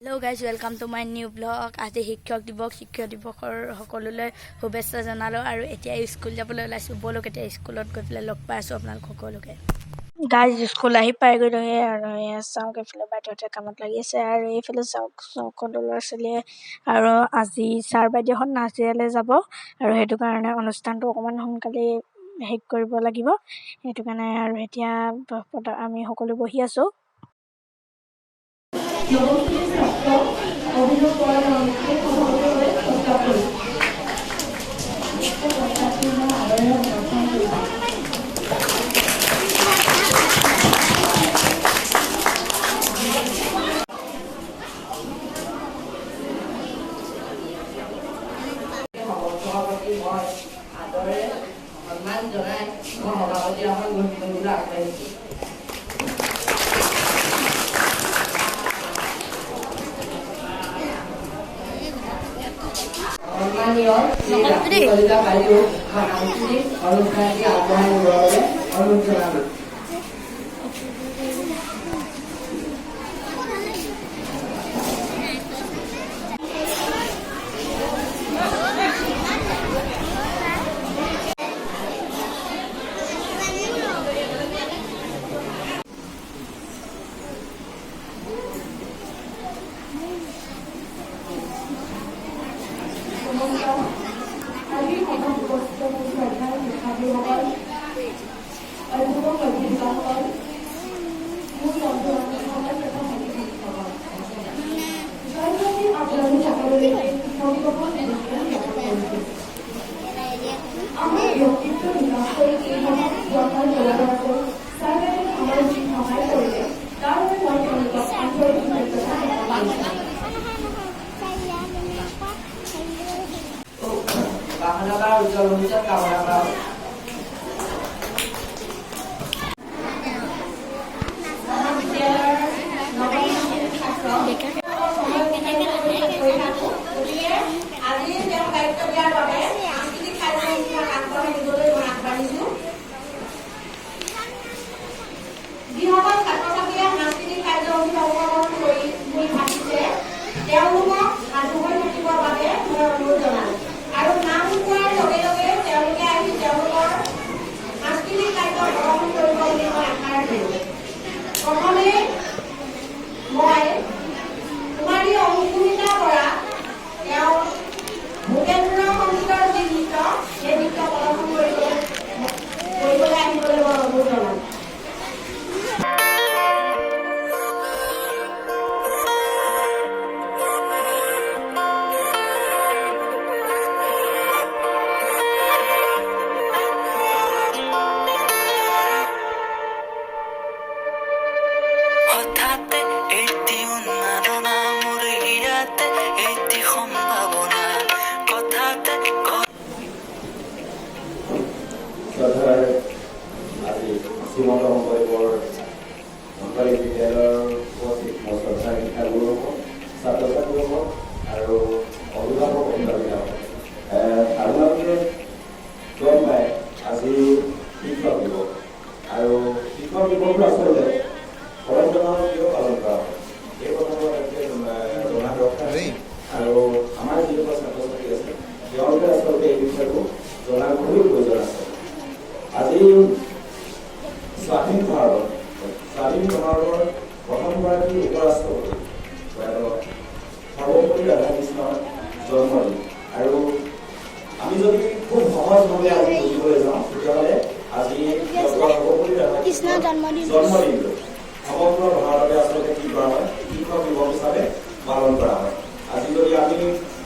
Hello guys, welcome to my new vlog. আজি শিক্ষক দিৱস। শিক্ষক দিৱসৰ সকলোলৈ শুভেচ্ছা জনালোঁ আৰু এতিয়া স্কুল যাবলৈ ওলাইছোঁ। ব'লক, এতিয়া স্কুলত গৈ পেলাই লগ পাই আছোঁ আপোনালোক সকলোকে। গাইজ, স্কুল আহি পাই গ'লোহি আৰু এয়া চাওক, এইফালে বাইদেউহঁতে কামত লাগি আছে আৰু এইফালে চাওক, সকলো ল'ৰা ছোৱালীয়ে। আৰু আজি ছাৰ বাইদেউহঁত নাজিৰালৈ যাব আৰু সেইটো কাৰণে অনুষ্ঠানটো অকণমান সোনকালেই শেষ কৰিব লাগিব, সেইটো কাৰণে। আৰু এতিয়া আমি সকলো বহি আছোঁ। নৱম শ্ৰেণীৰ ছাত্ৰ অভিনৱ বৰা সভাপতিৰ বাবে প্ৰস্তাৱ কৰিছে। প্ৰস্তাৱটো মই আদৰেৰে সমৰ্থন কৰিছোঁ। সভাপতি মই আদৰেৰে সন্মান জনাই মই সভাপতি আসন গ্ৰহণ কৰিবলৈ আগবাঢ়িছোঁ। সন্মানীয় শ্ৰী ৰাখী কলিতা বাইদেউ, মই সাংস্কৃতিক অনুষ্ঠানটি আগবঢ়াই নিবৰ বাবে অনুৰোধ জনালোঁ। নমস্কাৰ। আজিৰ সভাত উপস্থিত মোৰ শ্ৰদ্ধাৰ শিক্ষাগুৰুসকল, অধ্যাপক অধ্যাপিকাসকল, মোৰ বন্ধু বান্ধৱীসকল তথা ভাইটি ভণ্টীসকল, জয়ন্তী আপোনালোক সকলোলৈকে শিক্ষক দিৱসৰ শুভেচ্ছা জ্ঞাপন কৰিছোঁ। আমাৰ ব্যক্তিত্ব বিকাশ কৰি এই সভাত গ্ৰহণ কৰাকৈ ছাৰ বাইদেৱে আমাৰ যি সহায় কৰিলে, তাৰ বাবে মই তেওঁলোকক আন্তৰিক কৃতজ্ঞতা জ্ঞাপন কৰিছোঁ। বাহনাবাৰ উজ্জ্বল ভৱিষ্যত কামনা কৰা হ'ল। মহাবিদ্যালয়ৰ নৱম শ্ৰেণীৰ ছাত্ৰ কৰি থাকোঁ। গতিকে আজি তেওঁক দায়িত্ব দিয়াৰ বাবে সাংস্কৃতিক কাৰ্যসূচীভাগ আগবঢ়াই নিবলৈ মই আগবাঢ়িছোঁ। যিসকল ছাত্ৰ ছাত্ৰীয়ে সাংস্কৃতিক কাৰ্যসূচীত অংশগ্ৰহণ কৰি বুলি ভাবিছে, তেওঁলোকক সাজু হৈ থাকিবৰ বাবে মই অনুৰোধ জনালোঁ আৰু নাম কোৱাৰ লগে লগে তেওঁলোকে আহি তেওঁলোকৰ সাংস্কৃতিক কাৰ্য প্ৰদৰ্শন কৰিব বুলি মই আশা ৰাখিলোঁ। প্ৰথমে মই কুমাৰী অংকুৰিতা বৰা, তেওঁ ভূপেন্দ্ৰ সংগীতৰ যি নৃত্য, সেই নৃত্য প্ৰদৰ্শন কৰিবলৈ আহিবলৈ মই অনুৰোধ জনালোঁ। হঠাতে এটি উন্মাদনা, মোৰ হিয়াতে এটি সম্ভাৱনা, কথাতে শ্ৰদ্ধাৰ আজি শ্ৰীমন্ত শংকৰদেৱৰ চৰকাৰী বিদ্যালয়ৰ উপস্থিত মোৰ শ্ৰদ্ধাৰ শিক্ষাগুৰুসকল, ছাত্ৰ ছাত্ৰীসকল আৰু অভিভাৱক অভিভাৱিকাসকল, আপোনালোকে গম পায় আজি শিক্ষক দিৱস। আৰু শিক্ষক দিৱসটো আচলতে পৰম্পৰাগত কিয় পালন কৰা হয়, এই কথাটো আটাইতকৈ জনা দৰকাৰ আছে। আৰু আমাৰ যিসকল ছাত্ৰ ছাত্ৰী আছে, তেওঁলোকে আচলতে এই বিষয়টো জনাৰ খুবেই প্ৰয়োজন আছে। আজি স্বাধীন ভাৰতৰ প্ৰথমগৰাকী উপ ৰাষ্ট্ৰপতি প্ৰয়াত সৰ্বপল্লী ৰাধাকৃষ্ণৰ জন্মদিন। আৰু আমি যদি খুব সহজভাৱে আজি বুজিবলৈ যাওঁ, তেতিয়াহ'লে আজি ডক্টৰ সৰ্বপল্লী ৰাধাকৃষ্ণৰ জন্মদিনটো সমগ্ৰ ভাৰততে আচলতে কি কৰা হয়? শিক্ষক দিৱস হিচাপে পালন কৰা হয়। আজি যদি আমি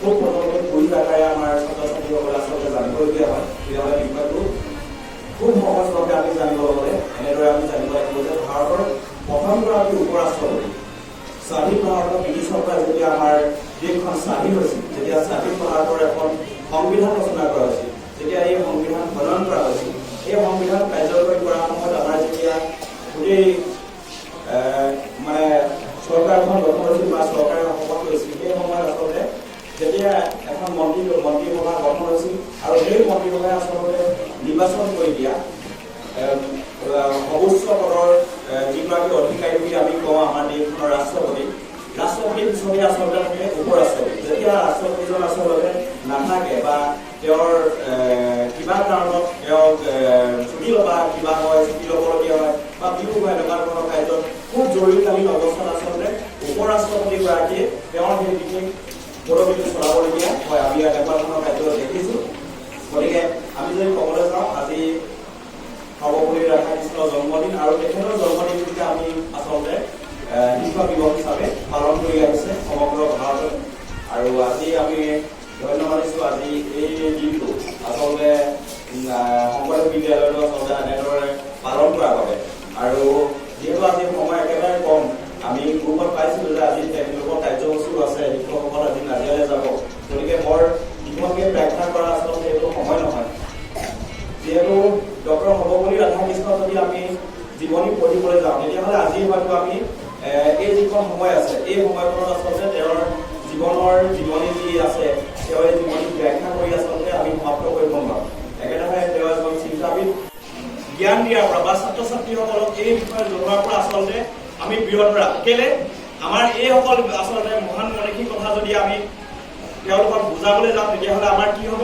খুব প্ৰথমতে কুইজ আকাৰে আমাৰ ছাত্ৰ ছাত্ৰীসকলে আচলতে জানিবলগীয়া হয়, তেতিয়াহ'লে বিষয়টো খুব সহজভাৱে আমি জানিব হ'লে এনেদৰে আমি জানিব লাগিব যে ভাৰতৰ প্ৰথমগৰাকী উপ ৰাষ্ট্ৰপতি, স্বাধীন ভাৰতৰ ব্ৰিটিছৰ পৰা যেতিয়া আমাৰ দেশখন স্বাধীন হৈছিল, যেতিয়া স্বাধীন ভাৰতৰ এখন সংবিধান ৰচনা কৰা হৈছিল, যেতিয়া এই সংবিধান প্ৰণয়ন কৰা হৈছিল, এই সংবিধান কাৰ্যকৰী কৰাৰ সময়ত আমাৰ যেতিয়া গোটেই মানে চৰকাৰখন গঠন হৈছিল বা চৰকাৰে শপত লৈছিল, সেই সময়ত আচলতে যেতিয়া এখন মন্ত্ৰীসভা গঠন হৈছিল আৰু সেই মন্ত্ৰীসভাই আচলতে নিৰ্বাচন কৰি দিয়া সৰ্বোচ্চ পদৰ যিগৰাকী অধিকাৰী বুলি আমি কওঁ, আমাৰ দেশখনৰ ৰাষ্ট্ৰপতি, ৰাষ্ট্ৰপতিৰ পিছতে আচলতে থাকে উপ-ৰাষ্ট্ৰপতি। যেতিয়া ৰাষ্ট্ৰপতিজন আচলতে নাথাকে বা তেওঁৰ কিবা কাৰণত তেওঁক ছুটি ল'বা কিবা হয়, ছুটি ল'বলগীয়া হয় বা বিহু হয়, এনেকুৱা ধৰণৰ কাৰ্যত খুব জৰুৰীকালীন অৱস্থাত আচলতে উপ-ৰাষ্ট্ৰপতিগৰাকীয়ে তেওঁৰ সেই বিশেষ পদবীটো চলাবলগীয়া হয়। আমি এনেকুৱা ধৰণৰ কাৰ্য দেখিছোঁ। গতিকে আমি যদি ক'বলৈ যাওঁ, আজি সৰ্বপল্লী ৰাধাকৃষ্ণৰ জন্মদিন আৰু তেখেতৰ জন্মদিনটোকে আমি আচলতে শিক্ষক দিৱস হিচাপে পালন কৰি আহিছে সমগ্ৰ ভাৰতত। আৰু আজি আমি ধন্য মানিছোঁ, আজি এই দিনটো আচলতে শংকৰদেৱ বিদ্যালয়তো আচলতে এনেদৰে পালন কৰাৰ বাবে। আৰু যিহেতু আজি সময় একেবাৰে কম, আমি গ্ৰুপত পাইছিলোঁ যে আজি তেখেতলোকৰ কাৰ্যসূচীও আছে, শিক্ষকসকল আজি নাজিৰালৈ যাব। গতিকে বৰ দীঘলকৈ ব্যাখ্যা কৰা আচলতে এইটো সময় নহয়। যিহেতু ডক্টৰ সৰ্বপল্লী ৰাধাকৃষ্ণ যদি আমি জীৱনী পঢ়িবলৈ যাওঁ, তেতিয়াহ'লে আজি হয়তো আমি এই যিখন সময় আছে, এই সময়খনত আচলতে তেওঁৰ জীৱনৰ জীৱনী যি আছে, তেওঁৰ এই জীৱনী ব্যাখ্যা কৰি আচলতে আমি সমাপ্ত কৰিব নোৱাৰোঁ। একেদৰে তেওঁ এজন চিন্তাবিদ। জ্ঞান দিয়াৰ পৰা বা ছাত্ৰ ছাত্ৰীসকলক এই বিষয়ে জনোৱাৰ পৰা আচলতে আমি বিৰত ৰাখোঁ। কেলে আমাৰ এইসকল আচলতে মহান মনীষীৰ কথা যদি আমি তেওঁলোকক বুজাবলৈ যাওঁ, তেতিয়াহ'লে আমাৰ কি হ'ব?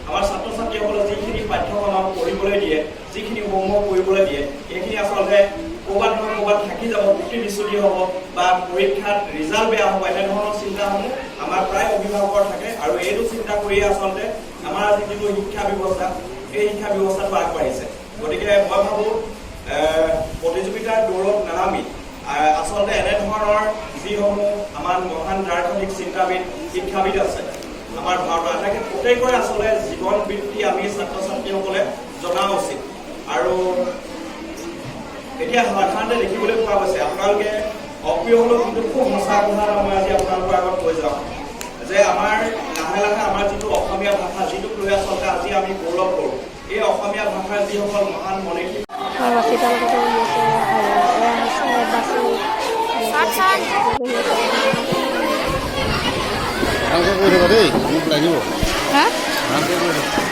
আমাৰ ছাত্ৰ ছাত্ৰীসকলে যিখিনি পাঠ্যক্ৰম আমাক পঢ়িবলৈ দিয়ে, যিখিনি হোমৱৰ্ক কৰিবলৈ দিয়ে, সেইখিনি আচলতে ক'ৰবাত নহয় ক'ৰবাত থাকি যাব, ত্ৰুটি বিচ্যুতি হ'ব বা পৰীক্ষাত ৰিজাল্ট বেয়া হ'ব, এনেধৰণৰ চিন্তাসমূহ আমাৰ প্ৰায় অভিভাৱকৰ থাকে। আৰু এইটো চিন্তা কৰিয়ে আচলতে আমাৰ আজি যিটো শিক্ষা ব্যৱস্থা, সেই শিক্ষা ব্যৱস্থাটো আগবাঢ়িছে। গতিকে মই ভাবোঁ, প্ৰতিযোগিতাৰ দৌৰত নানামি আচলতে এনেধৰণৰ যিসমূহ আমাৰ মহান দাৰ্শনিক, চিন্তাবিদ, শিক্ষাবিদ আছে আমাৰ ভাৰতৰ, আটাইতকৈ প্ৰত্যেকৰে আচলতে জীৱন বৃত্তি আমি ছাত্ৰ ছাত্ৰীসকলে জনা উচিত। আৰু এতিয়া সাধাৰণতে দেখিবলৈ পোৱা গৈছে, আপোনালোকে অপ্ৰিয় হ'লেও কিন্তু খুব সঁচা কথা এটা মই আজি আপোনালোকৰ আগত কৈ যাওঁ যে আমাৰ লাহে লাহে আমাৰ যিটো অসমীয়া ভাষা, যিটোক লৈ আচলতে আজি আমি গৌৰৱ কৰোঁ, এই অসমীয়া ভাষাৰ যিসকল মহান মনীষী বাচিতাৰ লগতে বহি আছে আৰু এয়া হৈছে বাচি বহি আছে। ভালকৈ কৰি থাকা দেই, মোক লাগিব। হা। ভালকৈ কৰি থাকা।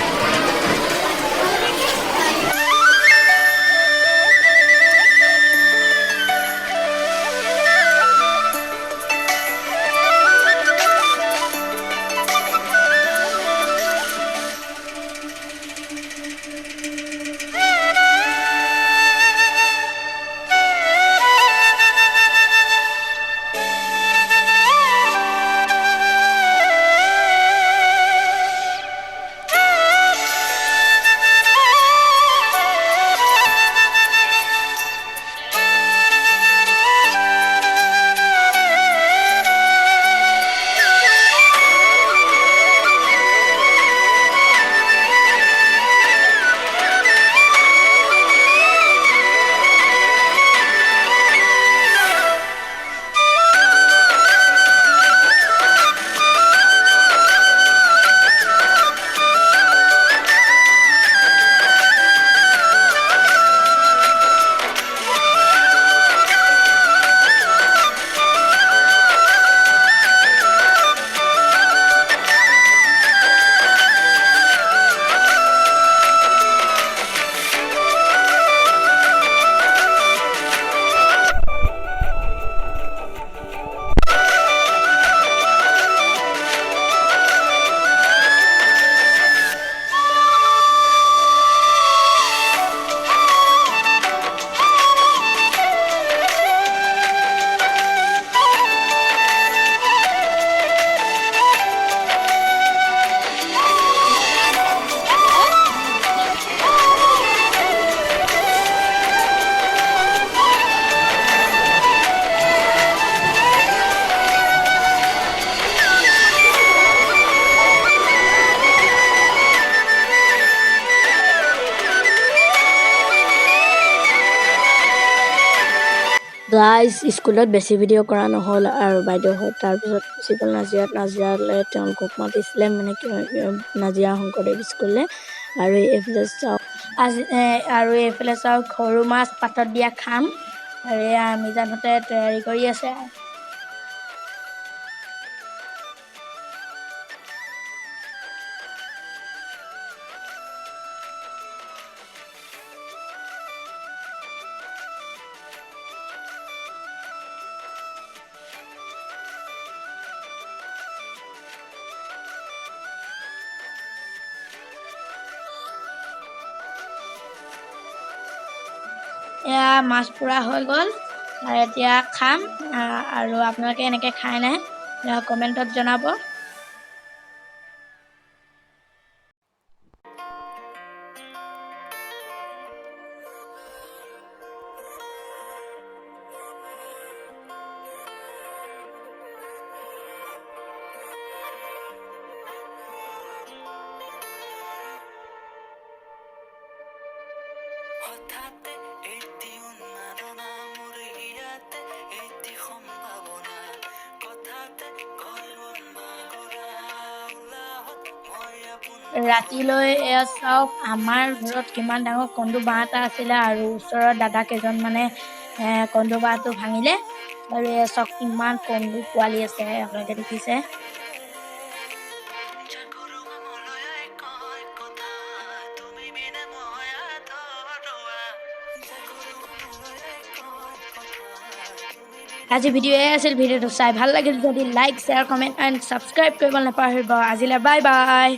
গাইজ, স্কুলত বেছি ভিডিঅ' কৰা নহ'ল আৰু বাইদেউহঁত তাৰপিছত গুচি গ'ল নাজিৰাত। নাজিৰালৈ তেওঁলোকক মাতিছিলে, মানে কি, নাজিৰা শংকৰদেৱ স্কুললৈ। আৰু এইফালে চাওক আজি, আৰু এইফালে চাওক, সৰু মাছ পাতত দিয়া খাম। আৰু এয়া আমিজানহঁতে তৈয়াৰী কৰি আছে। এয়া মাছ পোৰা হৈ গ'ল আৰু এতিয়া খাম। আৰু আপোনালোকে এনেকৈ খায় নাই কমেণ্টত জনাব। হঠাতে এটি উন্মাদনা মোৰ হিয়াতে, এটি সম্ভাৱনা কথাতে কৰা উলাহত মই আপোন। ৰাতিলৈ এয়া চাওক, আমাৰ ঘৰত কিমান ডাঙৰ কন্দু বাঁহ এটা আছিলে আৰু ওচৰৰ দাদা কেইজনমানে কন্দু বাঁহটো ভাঙিলে। আৰু এয়া চাওক, কিমান কন্দু পোৱালি আছে, আপোনালোকে দেখিছে। জাগৰুৱা মলয়াই কয় কথা, তুমি বিনে মই আধৰুৱা। জাগৰুৱা মলয়াই কয় কথা, তুমি আজি ভিডিঅ' এয়াই আছিল। ভিডিঅ'টো চাই ভাল লাগিল যদি like, share, comment and subscribe কৰিব নাপাহৰিব। আজিলৈ বাই বাই।